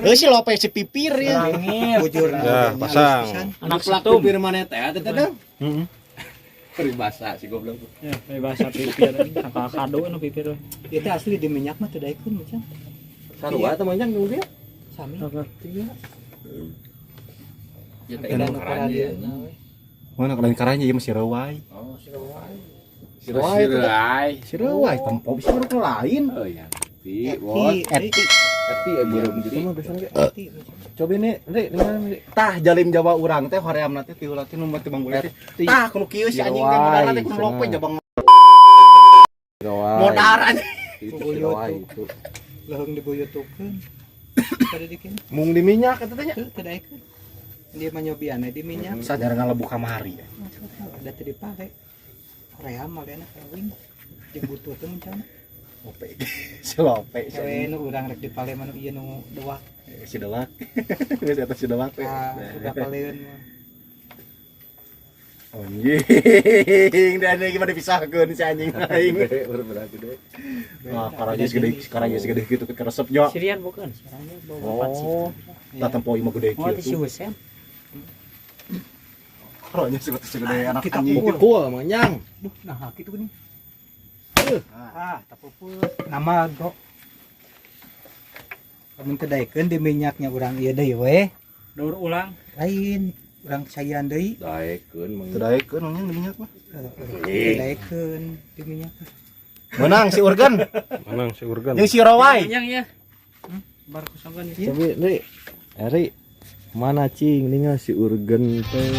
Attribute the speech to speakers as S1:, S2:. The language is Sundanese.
S1: Heuh, si lope si pipir ya.
S2: Langit.
S3: Bujur.
S4: Ya, pasang.
S2: Anak
S5: Plak
S2: setum.
S5: pipir mana teh teh teh.
S4: Heeh.
S5: Peribahasa si goblok.
S2: Ya, bahasa pipir. Kakak kado nu pipir.
S3: Itu asli di minyak mah teu daekeun macam.
S5: Sarua teh manjang nu dia.
S3: Sami.
S5: Ya teh
S3: Beda
S5: nu
S3: nu
S5: karanja.
S3: karanja.
S1: Mana lain karanya ieu mah si rewai.
S5: Oh, si rewai.
S1: Si rewai teh.
S5: Rewai.
S1: Si rewai tempo bisa orang lain.
S5: Oh iya. Ti, bos.
S3: Eti,
S5: Eti beureum gitu mah biasana ge.
S3: eti.
S4: Coba ini, Ri, dengan
S1: Tah jalim Jawa urang teh horeamna teh tiheula teh nu teh Bang Bule teh. Tah kudu kieu si anjing teh modalna teh kudu lope jabang
S5: Rewai.
S1: modar anjing.
S5: Itu si rewai itu.
S3: Leuheung dibuyutukeun. Tadi dikin.
S4: Mung di minyak eta teh nya.
S3: Teu teu daekeun. Dia mah nyobian di minyak.
S1: Sadar ngalebu kamari.
S3: Ada teu dipake. Korea mah enak kawin. Jeung butuh teh mun.
S1: Lope. Si lope si
S3: Cewe
S1: anjing.
S3: nu urang rek dipale mah nu ieu nu dewak.
S1: Si delak. Geus eta si delak teh.
S3: Ah, udah paleun mah.
S1: Anjing, dan ini gimana dipisahkeun si anjing aing.
S5: Gede, bener gede.
S1: Wah, karanya segede, karanya segede gitu ke resep nya.
S2: Sirian bukan? Sirian bawa empat sih.
S4: Oh,
S1: Tah tempo ieu mah gede
S2: Oh, itu si
S1: kieu.
S2: Husen.
S1: Karanya segede segede anak
S3: Kita
S1: anjing.
S3: pukul.
S5: Pukul manjang.
S3: Duh, nah kitu geuning. Ah, tapupus. Nama bro. Lamun teu daekeun di minyaknya urang ieu deui we.
S2: Daur ulang.
S3: Lain, urang caian deui.
S5: Daekeun mang.
S1: Teu daekeun anjing di minyak mah.
S3: Teu daekeun di minyak.
S1: Menang si Urgen
S4: menang si Urgen.
S1: jeung si Rawai.
S2: Yang ya. Bar kosongkan ya.
S5: Coba, Ri. Eri, mana cing ningal si Urgen teh.